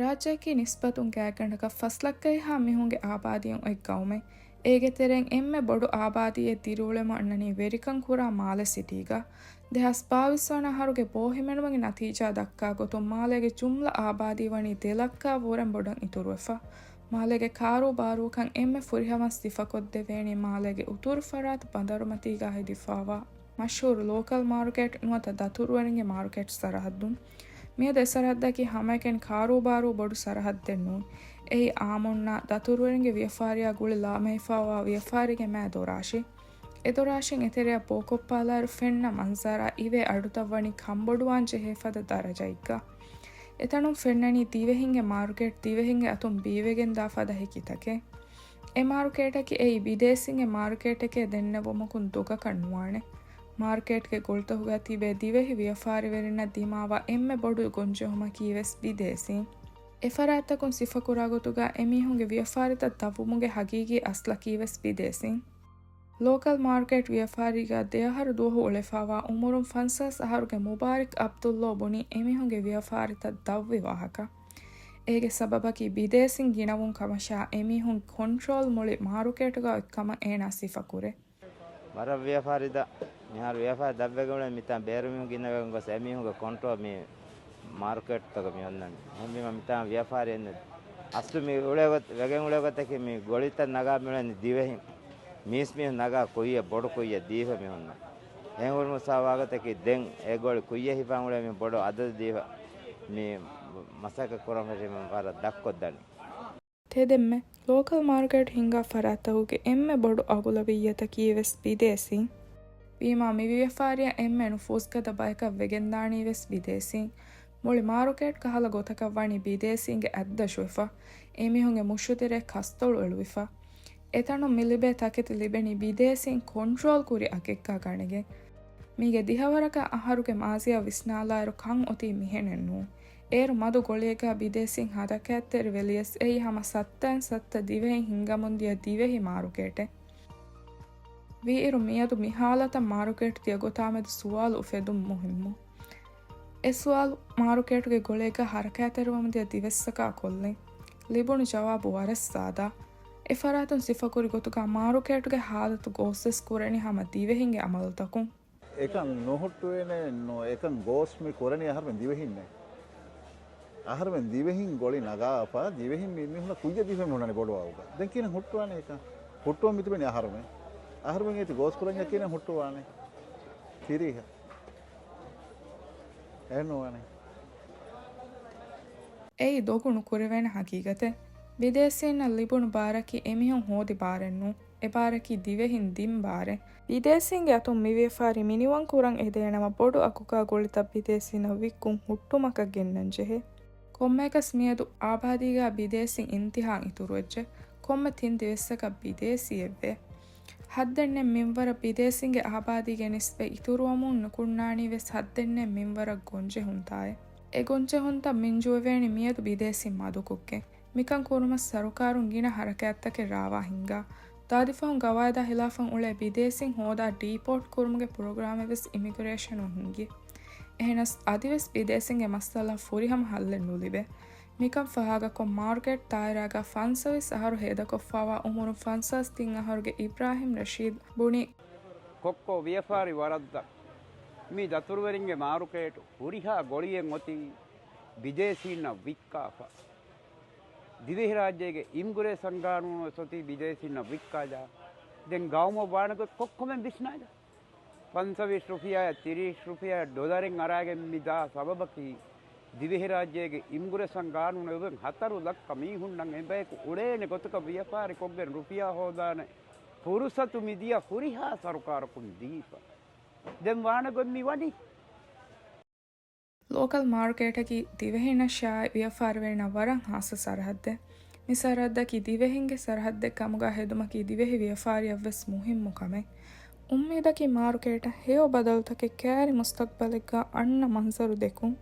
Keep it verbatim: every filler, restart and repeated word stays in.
ރާއްޖެއަކީ ނިސްބަތުން ގާތްގަނޑަކަށް ފަސް ލައްކައެއްހާ މީހުންގެ އާބާދީއަށް އޮތް ގައުމެއް. އޭގެ ތެރެއިން އެންމެ ބޮޑު އާބާދީއެއް ދިރިއުޅެމުން އަންނަނީ ވެރިކަން ކުރާ މާލެ ސިޓީގަ. ދެހާސް ބާވީސް ވަނަ އަހަރުގެ ބޯހިމެނުމުގެ ނަތީޖާ ދައްކާ ގޮތުން މާލޭގެ ޖުމްލަ އާބާދީ ވަނީ ދެ ލައްކައަށް ވުރެން ބޮޑަށް އިތުރުވެފަ. މާލޭގެ ކާރޫބާރޫކަން އެންމެ ފުރިހަމަ ސިފަކޮށްދެވޭނީ މާލޭގެ އުތުރު ފަރާތު ބަނދަރުމަތީގާ ހެދިފާވާ މަޝްހޫރު ލޯކަލް މާރުކޭޓް ނުވަތަ ދަތުރުވެރިންގެ މާރުކޭޓް ސަރަހައްދުން. މިއަދު އެ ސަރަހައްދަކީ ހަމައެކަނި ކާރޫބާރޫ ބޮޑު ސަރަހައްދެއް ނޫން. އެއީ އާމުންނާ ދަތުރުވެރިންގެ ވިޔަފާރިއާ ގުޅި ލާމެހިފާވާ ވިޔަފާރީގެ މާ ދޮރާށި. އެ ދޮރާށިން އެތެރެއަށް ބޯކޮށްޕާލާއިރު ފެންނަ މަންޒަރާ އިވޭ އަޑުތައް ވަނީ ކަންބޮޑުވާން ޖެހޭ ފަދަ ދަރަޖައެއްގަ. އެތަނުން ފެންނަނީ ދިވެހިންގެ މާރުކޭޓް ދިވެހިންގެ އަތުން ބީވެގެން ދާ ފަދަ ހެކިތަކެއް. އެ މާރުކޭޓަކީ އެއީ ބިދޭސީންގެ މާރުކޭޓެކޭ ދެންނެވުމަކުން ދޮގަކަށް ނުވާނެ. މާރުކޭޓްގެ ގޮޅުތަކުގަ ތިބޭ ދިވެހި ވިޔަފާރިވެރިންނަށް ދިމާވާ އެންމެ ބޮޑު ގޮންޖެހުމަކީ ވެސް ބިދޭސީން. އެ ފަރާތްތަކުން ސިފަކުރާ ގޮތުގަ އެމީހުންގެ ވިޔަފާރިތައް ދަށްވުމުގެ ހަގީގީ އަސްލަކީ ވެސް ބިދޭސީން. ލޯކަލް މާރުކޭޓް ވިޔަފާރީގަ ދެއަހަރު ދުވަހު އުޅެފާވާ އުމުރުން ފަންސާސް އަހަރުގެ މުބާރިކް އަބްދުއްލޯ ބުނީ އެމީހުންގެ ވިޔަފާރިތައް ދަށްވި ވާހަކަ. އޭގެ ސަބަބަކީ ބިދޭސީން ގިނަވުން ކަމަށާ އެމީހުން ކޮންޓްރޯލް މުޅި މާރުކޭޓުގަ އޮތްކަމަށް އޭނާ ސިފަކުރޭ. ވަރަށް ވިޔަފާރި ދަށް. މިހާރު ވިޔަފާރި ދަށްވެގެން އުޅެނީ މިތާ ބޭރުމީހުން ގިނަވެގެން ގޮސް އެމީހުންގެ ކޮންޓްރޯލް މި މާރުކޭޓްތަކަށް މި އޮންނަނީ. އެހެންވީމަ މިތާ ވިޔަފާރި އެންމެ އަސްލު މި އުޅޭ ގޮތް، ވެގެން އުޅޭ ގޮތަކީ މި ގޮޅިތައް ނަގާ މި އުޅެނީ ދިވެހިން. މީސްމީހުން ނަގާ ކުއްޔަށް، ބޮޑު ކުއްޔަށް ދީފަ މި އޮންނަ. އެހެން ހުރުމުސާ ވާގޮތަކީ ދެން އެ ގޮޅި ކުއްޔަށް ހިފާ އުޅޭ މި ބޮޑު އަދަދު ދީފަ މި މަސައްކަތް ކުރަން ފެށީމަ ވަރަށް ދަށްކޮށްދަނީ. ތެދެންމެ، ލޯކަލް މާރުކޭޓް ހިންގާ ފަރާތްތަކުގެ އެންމެ ބޮޑު އަގުލަވިއްޔަތަކީ ވެސް ބިދޭސީން. ވީމާ މި ވިޔަފާރިއަށް އެންމެ ނުފޫޒުގަދަ ބަޔަކަށް ވެގެންދާނީ ވެސް ބިދޭސީން. މުޅި މާރުކޭޓް ކަހަލަ ގޮތަކަށް ވަނީ ބިދޭސީންގެ އަތްދަށުވެފަ. އެމީހުންގެ މުށުތެރޭ ކަސްތޮޅު އެޅުވިފަ. އެތަނުން މި ލިބޭ ތަކެތި ލިބެނީ ބިދޭސީން ކޮންޓްރޯލް ކުރި އަކެއްގަ ގަނެގެން. މީގެ ދިހަވަރަކަށް އަހަރުގެ މާޒީއަށް ވިސްނާލާއިރު ކަން އޮތީ މިހެނެއް ނޫން. އޭރު މަދު ގޮޅިއެއްގަ ބިދޭސީން ހަރަކާތްތެރި ވެލިޔަސް އެއީ ހަމަ ސައްތައިން ސައްތަ ދިވެހިން ހިންގަމުންދިޔަ ދިވެހި މާރުކޭޓެއް. ވީއިރު މިއަދު މި ހާލަތަށް މާރުކޭޓް ދިޔަ ގޮތާމެދު ސުވާލު އުފެދުން މުހިއްމު. އެ ސުވާލު މާރުކޭޓުގެ ގޮޅޭގަ ހަރަކާތްތެރިވަމުންދިޔަ ދިވެއްސަކާ ކޮށްލިން. ލިބުނު ޖަވާބު ވަރަށް ސާދާ. އެ ފަރާތުން ސިފަކުރި ގޮތުގަ މާރުކޭޓުގެ ހާލަތު ގޯސްވެސް ކުރަނީ ހަމަ ދިވެހިންގެ އަމަލުތަކުން. އެކަން ނުހުއްޓުވޭނެ، ނު-، އެކަން ގޯސް މި ކުރަނީ އަހަރުމެން ދިވެހިންނޭ. އަހަރުމެން ދިވެހިން ގޮޅި ނަގާފަ، ދިވެހިން މި-، މީހުންނަށް ކުއްޔަށް ދީފަ މި ހުންނަނީ ބޮޑު އަގުގަ. ދެން ކިހިނެއް ހުއްޓުވާނެ އެކަން؟ ހުއްޓުވަން މިތިބެނީ އަހަރުމެން. އަހަރުމެން އޭތި ގޯސް ކުރަންޏާ ކިހިނެއް ހުއްޓުވާނެ؟ ތިރީހަ. އެހެން ނުވާނެ. އެއީ ދޮގު ނުކުރެވޭނެ ހަގީގަތެއް. ބިދޭސީންނަށް ލިބުނު ބާރަކީ އެމީހުން ހޯދި ބާރެއް ނޫން. އެ ބާރަކީ ދިވެހިން ދިން ބާރެއް. ބިދޭސީންގެ އަތުން މި ވިޔަފާރި މިނިވަން ކުރަން އެދޭނަމަ ބޮޑު އަގުގަ ގޮޅިތައް ބިދޭސީންނަށް ވިއްކުން ހުއްޓުމަކަށް ގެންނަން ޖެހޭ. ކޮންމެއަކަސް މިއަދު އާބާދީގަ ބިދޭސީން އިންތިހާއަށް އިތުރުވެއްޖެ. ކޮންމެ ތިން ދިވެއްސަކަށް ބިދޭސީއެއްވޭ. ހައްދެއްނެތް މިންވަރަށް ބިދޭސީންގެ އާބާދީގެ ނިސްބަތް އިތުރުވަމުން ނުކުންނާނީ ވެސް ހައްދެއްނެތް މިންވަރަށް ގޮންޖެހުންތާއޭ. އެ ގޮންޖެހުންތައް މިންޖުވެވޭނީ މިއަދު ބިދޭސީން މަދުކޮށްގެން. މިކަން ކުރުމަށް ސަރުކާރުން ގިނަ ހަރަކާތްތަކެއް ރާވާ ހިންގާ. ދާދިފަހުން ގަވާއިދާ ހިލާފަށް އުޅޭ ބިދޭސީން ހޯދާ ޑީޕޯޓް ކުރުމުގެ ޕްރޮގްރާމެއް ވެސް އިމިގްރޭޝަނުން ހިންގި. އެހެނަސް އަދިވެސް ބިދޭސީންގެ މައްސަލަ ފުރިހަމަ ހައްލެއް ނުލިބޭ. މިކަން ފަހާގަކޮށް، މާރުކޭޓް ދާއިރާގަ ފަންސަވީސް އަހަރު ހޭދަކޮށްފާވާ އުމުރުން ފަންސާސް ތިން އަހަރުގެ އިބްރާހިމް ރަޝީދު ބުނި، ކޮއްކޮ ވިޔަފާރި ވަރަށް ދަށް. މި ދަތުރުވެރިންގެ މާރުކޭޓު ހުރިހާ ގޮޅިއެއް އޮތީ ބިދޭސީންނަށް ވިއްކާފަ. ދިވެހިރާއްޖޭގެ އިމްގުރޭޝަން ގާނޫނު ވެސް އޮތީ ބިދޭސީންނަށް ވިއްކާލާ. ދެން ގައުމަށް ވާނެ ގޮތް ކޮއްކޮމެން ވިސްނާލާ. ފަންސަވީސް ރުފިޔާއާ ތިރީސް ރުފިޔާ ޑޮލަރެއް އަރާގެން މި ދާ ސަބަބަކީ، ދިވެހިރާއްޖޭގެ އިމްގުރޭޝަން ގާނޫނު އެބަ ހަތަރު ލައްކަ މީހުންނަށް އެބަޔަކު އުޅޭނެ ގޮތަކަށް ވިޔަފާރި ކޮށްގެން ރުފިޔާ ހޯދާނެ ފުރުސަތު މިދިޔަ ހުރިހާ ސަރުކާރަކުން ދީފަ. ދެން ވާނެ ގޮތް މި ވަނީ. ލޯކަލް މާރުކޭޓަކީ ދިވެހިންނަށާއި ވިޔަފާރިވެރިންނަށް ވަރަށް ހާއްސަ ސަރަހައްދެއް. މި ސަރަހައްދަކީ ދިވެހިންގެ ސަރަހައްދެއް ކަމުގަ ހެދުމަކީ ދިވެހި ވިޔަފާރިއަށްވެސް މުހިއްމު ކަމެއް. އުއްމީދަކީ މާރުކޭޓަށް ހެޔޮ ބަދަލުތަކެއް ކައިރި މުސްތަގްބަލެއްގަ އަންނަ މަންޒަރު ދެކުން.